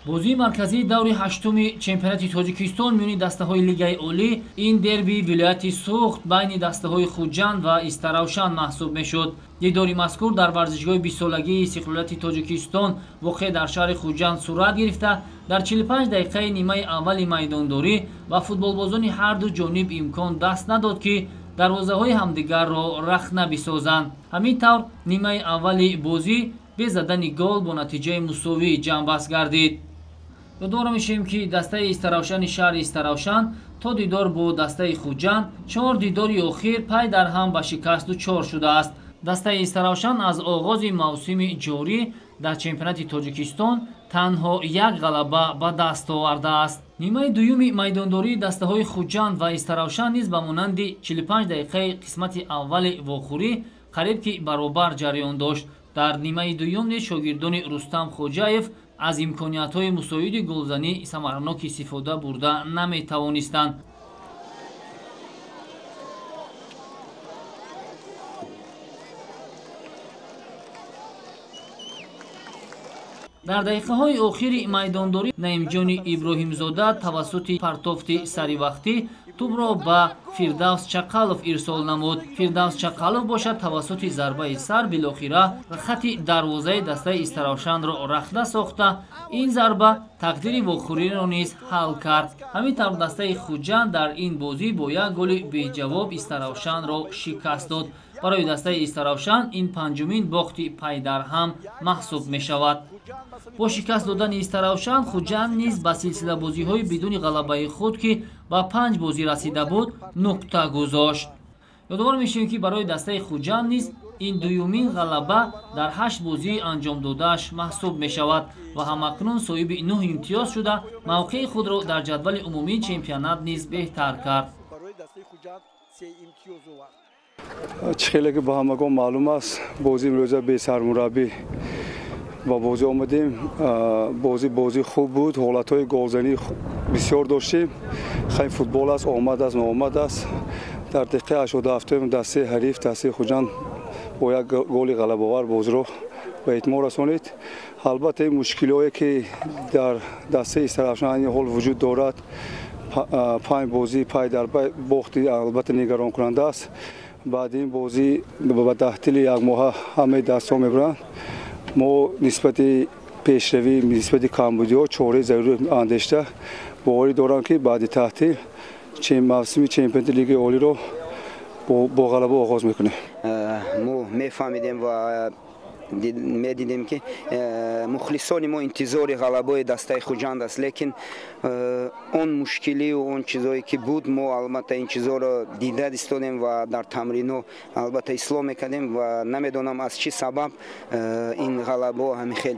Бозии марказии даври ҳаштуми чемпионати Тоҷикистон миёни дастаҳои Лигаи Олӣ ин дерби вилояти Суғд байни дастаҳои Хуҷанд ва Истаравшан маҳсуб мешуд. Дидори мазкур дар варзишгоҳи бистсолагии истиқлолияти Тоҷикистон воқеъ дар шаҳри Хуҷанд сурат гирифта, дар 45 дақиқаи нимаи аввали майдондорӣ ба футболбозони ҳарду ҷониб имкон даст надод, ки дарвозаҳои ҳамдигарро рахна бисозанд. Ҳамин тавр нимаи аввали бозӣ бе задани гол бо натиҷаи мусовӣ ҷамъбаст гардид. Ёдовар мешавем, ки дастаи Истаравшани шаҳри Истаравшан то дидор бо дастаи Хуҷанд 4 дидори охир пай дар ҳам ба шикаст дучор шудааст. Дастаи Истаравшан аз оғози мавсими ҷорӣ дар чемпионати Тоҷикистон танҳо як ғалаба ба даст овардааст. Нимаи дуюми майдондории дастаҳои Хуҷанд ва Истаравшан низ ба монанди 45 дақиқаи қисмати аввали вохӯрӣ қариб ки баробар ҷараён дошт. Дар нимаи дуюм низ шогирдони Рустам Хоҷаев аз имкониятҳои мусоиди голзанӣ самаранок истифода бурда наметавонистанд. Дар дақиқаҳои охири майдондорӣ Наимҷони Иброҳимзода тавассути партофти саривақтӣ тӯбро ба Фирдавс Чақалов ирсол намуд. Фирдавс Чақалов бошад тавассути зарбаи сар билохира хати дарвозаи дастаи Истаравшанро рахна сохта, ин зарба тақдири вохӯриро низ ҳал кард. Ҳамин тавр дастаи Хуҷанд дар ин бозӣ бо як голи беҷавоб Истаравшанро шикаст дод. Барои дастаи Истаравшан ин панҷумин бохти пайдарҳам маҳсуб мешавад. Бо шикаст додани Истаравшан, Хуҷанд низ ба силсилабозиҳои бидуни ғалабаи худ, ки ба 5 бозӣ расида буд, нуқта гузошт. Ёдовар мешавем, ки барои дастаи Хуҷанд низ ин дуюмин ғалаба дар 8 бозии анҷомдодааш маҳсуб мешавад ва ҳамакнун соҳиби 9 имтиёз шуда, мавқеи худро дар ҷадвали умумии чемпионат низ беҳтар кард. Чӣ хеле ки ба ҳамагон маълум аст, бозии имрӯза бесармураббӣ ба бозӣ омадем. Бозӣ хуб буд, ҳолатҳои голзанӣ бисёр доштем. Хай футбол аст, омад аст, ноомад аст. Дар дақиқаи 87 дастаи ҳариф, дастаи Хуҷанд бо як голи ғалабаовар бозиро ба итмом расонид. Албатта ин мушкилиҳое ки дар дастаи Истаравшан айни ҳол вуҷуд дорад, 5 бозӣ пай дар пай бохти албатта нигаронкунанда аст. Баъди ин бозӣ ба таҳтили як моҳа ҳамаи дастҳо мебаранд. Мо нисбати пешравӣ, нисбати камбудиҳо чораи зарурӣ андешта боварӣ дорам, ки баъди таҳтил мавсими чемпионати Лигаи Олиро бо ғалаба оғоз мекунем. Мо мефаҳмидем ва медидем, ки мухлисони мо интизори ғалабаи дастаи Хуҷанд аст, лекин он мушкилию он чизое ки буд, мо албатта ин чизоро дида истодем ва дар тамринҳо албатта ислоҳ мекардем ва намедонам аз чӣ сабаб ин ғалабаҳо ҳамин хел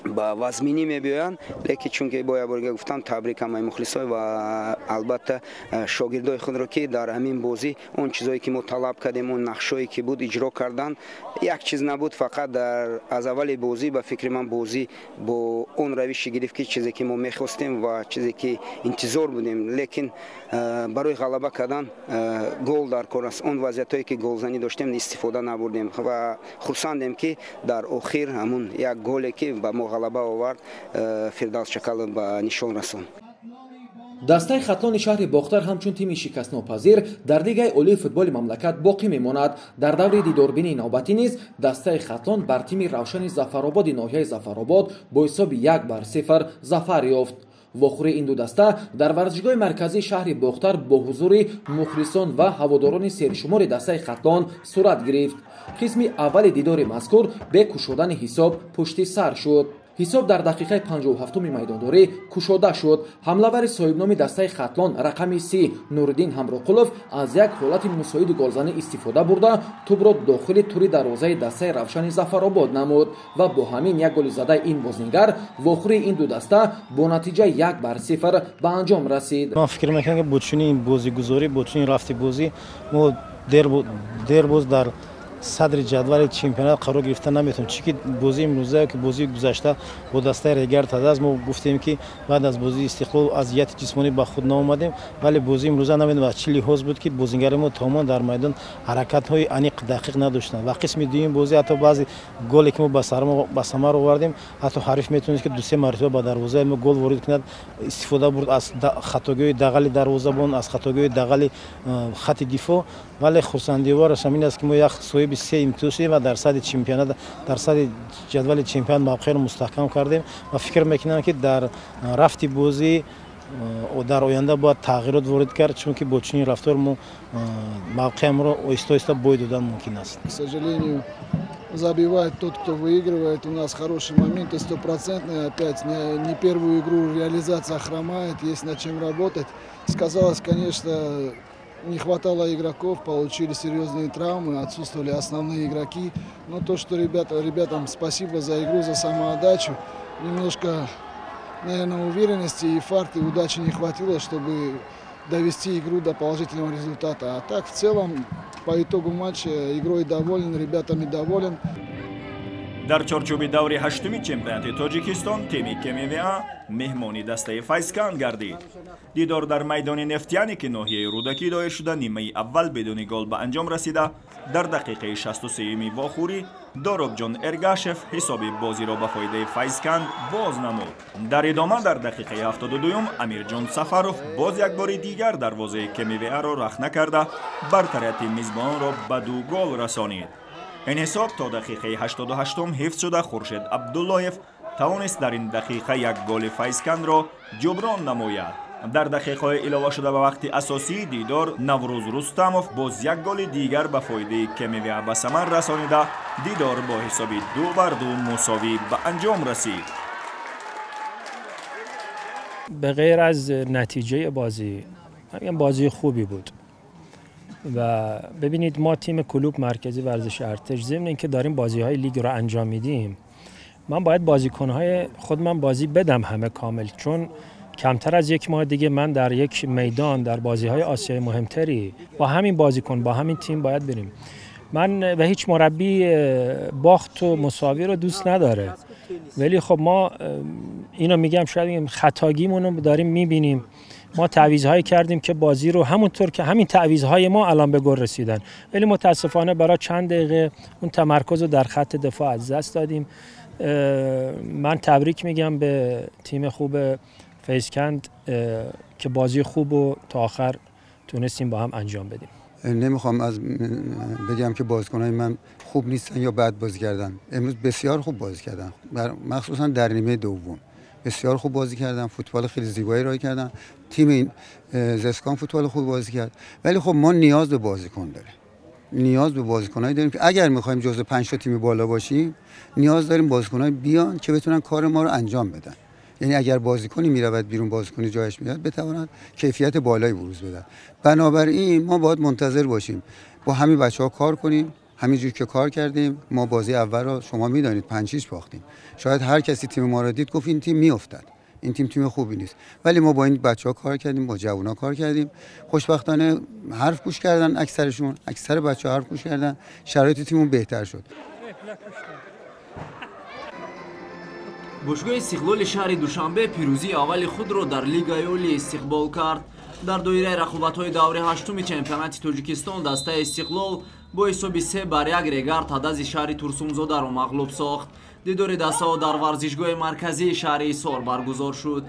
ба вазминӣ мебиёянд, лекин чунки бо як борга гуфтам, табрик ҳамаи мухлисой ва албатта шогирдои худро, ки дар ҳамин бозӣ он чизое ки мо талаб кардем, он нақшое ки буд, иҷро карданд. Як чиз набуд, фақат дар аз аввали бозӣ ба фикри ман бозӣ бо он равиши гирифт, ки чизе ки мо мехостем ва чизе ки интизор будем, лекин барои ғалаба кардан гол дар кор аст. Он вазъиятҳое ки голзанӣ доштем, истифода набурдем ва хурсандем, ки дар охир ҳамун як голе ки ба мо ғалаба овард, Фирдавс Чакалов ба нишон расонд. Дастаи Хатлони шаҳри Бохтар ҳамчун тими шикастнопазир дар Лигаи Олии футболи мамлакат боқӣ мемонад. Дар даври дидорбинии навбатӣ низ дастаи Хатлон бар тими Равшани Зафарободи ноҳияи Зафаробод бо ҳисоби 1-0 зафар ёфт. Вохӯрии ин ду даста дар варзишгоҳи марказии шаҳри Бохтар бо ҳузури мухлисон ва ҳаводорони сершумори дастаи Хатлон сурат гирифт. Қисми аввали дидори мазкур бе кушодани ҳисоб пушти сар шуд. Ҳисоб дар дақиқаи 57-уми майдондорӣ кушода шуд. Ҳамлавари соҳибноми дастаи Хатлон рақами 30 Нуриддин Ҳамроқулов аз як ҳолати мусоиди голзанӣ истифода бурда, тӯбро дохили тури дарвозаи дастаи Равшани Зафаробод намуд ва бо ҳамин як голи задаи ин бозингар вохӯрии ин ду даста бо натиҷаи 1-0 ба анҷом расид. Ман фикр мекунам, ки бо чунин бозигузорӣ, бо чунин рафти бозӣ мо дер боз дар Садри ҷадвали чемпионат қарор гирифта наметавонем, чунки бозии имрӯза ки бозии гузашта бо дастаи Регар Тадаз мо гуфтем, ки баъд аз бозии Истиқлол аз ҷиҳати ҷисмонӣ ба худ наомадем, вале бозии имрӯза намедонем аз чӣ лиҳоз буд, ки бозингари мо тамоман дар майдон ҳаракатҳои аниқ, дақиқ надоштанд. Ва қисми дуюм бозӣ ҳатто баъзе голе ки мо ба самар овардем, ҳатто ҳариф метавонист, ки дусе маротиба ба дарвозаи мо гол ворид кунад, истифода бурд аз хатогиҳои дағали дарвозабон, аз хатогиҳои дағали хати дифоъ. Вале хурсандивораш ҳамин аст, ки мо як соҳиби се имтиёз шудем ва дар садри чемпионат, дар садри ҷадвали чемпионат мавқеъро мустаҳкам кардем. Ва фикр мекунам, ки дар рафти бозӣ дар оянда бояд тағйирот ворид кард, чунки бо чунин рафтор мо мавқеамро оҳиста оҳиста бой додан мумкин аст. К сожалению, забивает тот, кто выигрывает. У нас хорошие моменты, стопроцентные. Опять не первую игру реализация хромает, есть над чем работать. Сказалось, конечно, не хватало игроков, получили серьезные травмы, отсутствовали основные игроки. Но то, что ребятам спасибо за игру, за самоотдачу. Немножко, наверное, уверенности и фарта, и удачи не хватило, чтобы довести игру до положительного результата. А так, в целом, по итогу матча игрой доволен, ребятами доволен. Дар чорчӯби даври ҳаштуми чемпионати Тоҷикистон тими КМВА меҳмони дастаи Файзканд гардид. Дидор дар майдони Нефтяники ноҳияи Рӯдакӣ доир шуда, нимаи аввал бидуни гол ба анҷом расида, дар дақиқаи 63-юми вохӯрӣ Доробҷон Эргашев ҳисоби бозиро ба фоидаи Файзканд боз намуд. Дар идома дар дақиқаи 72-юм Амирҷон Сафаров боз як бори дигар дарвозаи КМВАро рахна карда, бартарияти мизбонро ба ду гол расонид. Ин ҳисоб то дақиқаи 88-ум ҳифз шуда, Хуршед Абдуллоев тавонист дар ин дақиқа як голи Файзкандро ҷуброн намояд. Дар дақиқаҳои иловашуда ба вақти асосии дидор Наврӯз Рустамов боз як голи дигар ба фоидаи КМВА ба самар расонида, дидор бо ҳисоби 2-2 мусовӣ ба анҷом расид. به غیر از نتیجه بازی، بازی خوبی بود. و ببینید، ما تیم کلوب مرکزی ورزش ارتش، ضمن اینکه داریم بازی های لیگ رو انجام میدیم، من باید بازیکنهای خود من بازی بدم همه کامل، چون کمتر از یک ماه دیگه من در یک میدان در بازی های آسیای مهمتری با همین بازیکن، با همین تیم باید بریم. من و هیچ مربی باخت و مساوی رو دوست نداره، ولی خب ما اینو میگم، شاید خطاگیمون رو داریم میبینیم. ما تعویض‌هایی کردیم که بازی رو همونطور که همین تعویض‌های ما الان به گل رسیدن، ولی متاسفانه برای چند دقیقه اون تمرکز رو در خط دفاع از دست دادیم. من تبریک میگم به تیم خوب فیضکند که بازی خوب و تا آخر تونستیم با هم انجام بدیم. نمیخوام از بگم که بازیکن‌های من خوب نیستن یا بد بازی کردن. امروز بسیار خوب بازی کردن، مخصوصا در نیمه دوم بسیار خوب بازی کردن، فوتبال خیلی زیبایی ارائه کردن. تیم این زسکان فوتبال خوب بازی کرد، ولی خب ما نیاز به بازیکن داریم، نیاز به بازیکنایی داریم که اگر می‌خوایم جزو 5 تا تیم بالا باشیم، نیاز داریم بازیکنای بیان که بتونن کار ما رو انجام بدن. یعنی اگر بازیکنی میرود بیرون، بازیکنی جایش میاد، بتوانند کیفیت بالایی بروز بدن. بنابراین ما باید منتظر باشیم، با همین بچه‌ها کار کنیم، همینجور که کار کردیم. ما بازی اول رو شما میدانید 5-6 باختیم. شاید هر کسی تیم ما رو دید گفت این تیم میافتد، این تیم تیم خوبی نیست، ولی ما با این بچه‌ها کار کردیم، با جوونا کار کردیم. خوشبختانه حرف گوش کردن، اکثرشون، اکثر بچه‌ها حرف گوش کردن، شرایط تیمون بهتر شد. Бошгоҳи Истиқлоли шаҳри Душанбе пирӯзии аввали худро дар Лигаи Олӣ истиқбол кард. Дар доираи рақобатҳои даври ҳаштуми чемпионати Тоҷикистон дастаи Истиқлол бо ҳисоби 3-1 Регар Тадази шаҳри Турсунзодаро мағлуб сохт. Дидори дастаҳо дар варзишгоҳи марказии шаҳри Ҳисор баргузор шуд.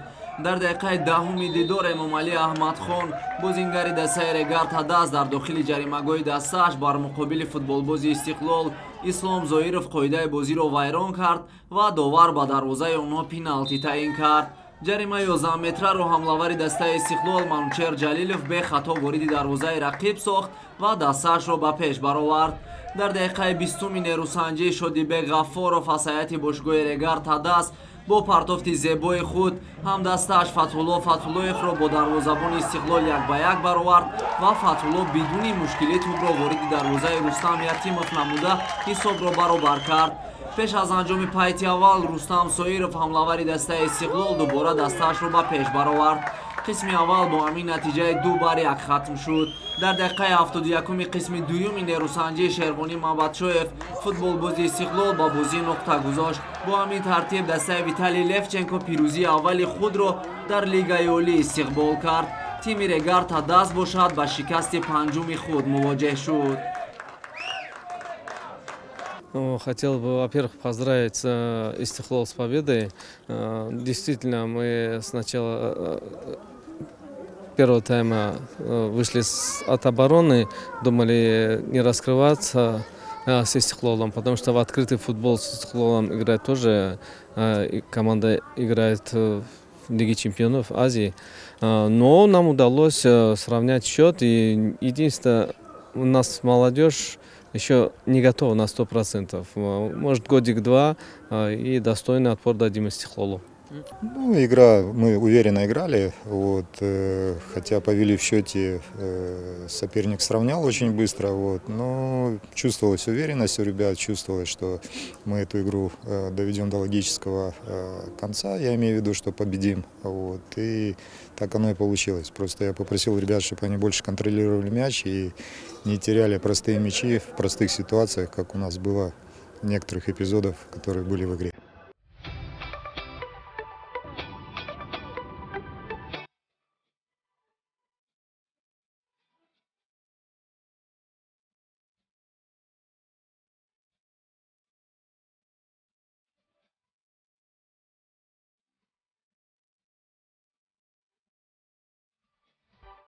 Дар дақиқаи 10-уми дидор Эмомалӣ Аҳмадхон, бозингари дастаи Регар Тадаз, дар дохили ҷаримагоҳи дастааш бар муқобили футболбози Истиқлол Ислом Зоиров қоидаи бозиро вайрон кард ва довар ба дарвозаи онҳо пеналти таъин кард. Ҷаримаи 11 метраро ҳамлавари дастаи Истиқлол Манучер Ҷалилов бехато вориди дарвозаи рақиб сохт ва дастаашро ба пеш баровард. Дар дақиқаи 20-уми нерӯсанҷӣ Шодибек Ғаффоров аз ҳайати бошгоҳи Регар Тадаз бо партофти зебои худ ҳамдастааш Фатҳулло Фатҳуллоевро бо дарвозабони Истиқлол 1-1 баровард ва Фатҳулло бидуни мушкилӣ тӯбро вориди дарвозаи Рустам Ятимов намуда, ҳисобро баробар кард. Пеш аз анҷоми пайти аввал Рустам Соиров, ҳамлавари дастаи Истиқлол, дубора дастаашро ба пеш баровард. Қисми аввал бо ҳамин натиҷаи 2-1 хатм шуд. Дар дақиқаи 71-уми қисми дуюми нерӯсанҷии Шервонӣ Мамадшоев футболбози Истиқлол ба бозӣ нуқта гузошт. Бо ҳамин тартиб дастаи Виталий Левченко пирӯзии аввали худро дар Лигаи Олӣ истиқбол кард. Тими Регар Тадаз бошад ба шикасти панҷуми худ мувоҷеҳ шуд. Хотел бы, во-первых, поздравить Истиклол с победой. Действительно, мы сначала первого тайма вышли от обороны, думали не раскрываться с Истиклолом, потому что в открытый футбол с Истиклолом играет тоже, команда играет в Лиге чемпионов Азии. Но нам удалось сравнять счет, и единственное, у нас молодежь еще не готова на 100%. Может, годик-два, и достойный отпор дадим Истиклолу. Ну, игра, мы уверенно играли, вот, хотя повели в счете, соперник сравнял очень быстро, вот, но чувствовалась уверенность у ребят, чувствовалось, что мы эту игру доведем до логического конца, я имею в виду, что победим, вот, и так оно и получилось. Просто я попросил ребят, чтобы они больше контролировали мяч и не теряли простые мячи в простых ситуациях, как у нас было в некоторых эпизодах, которые были в игре.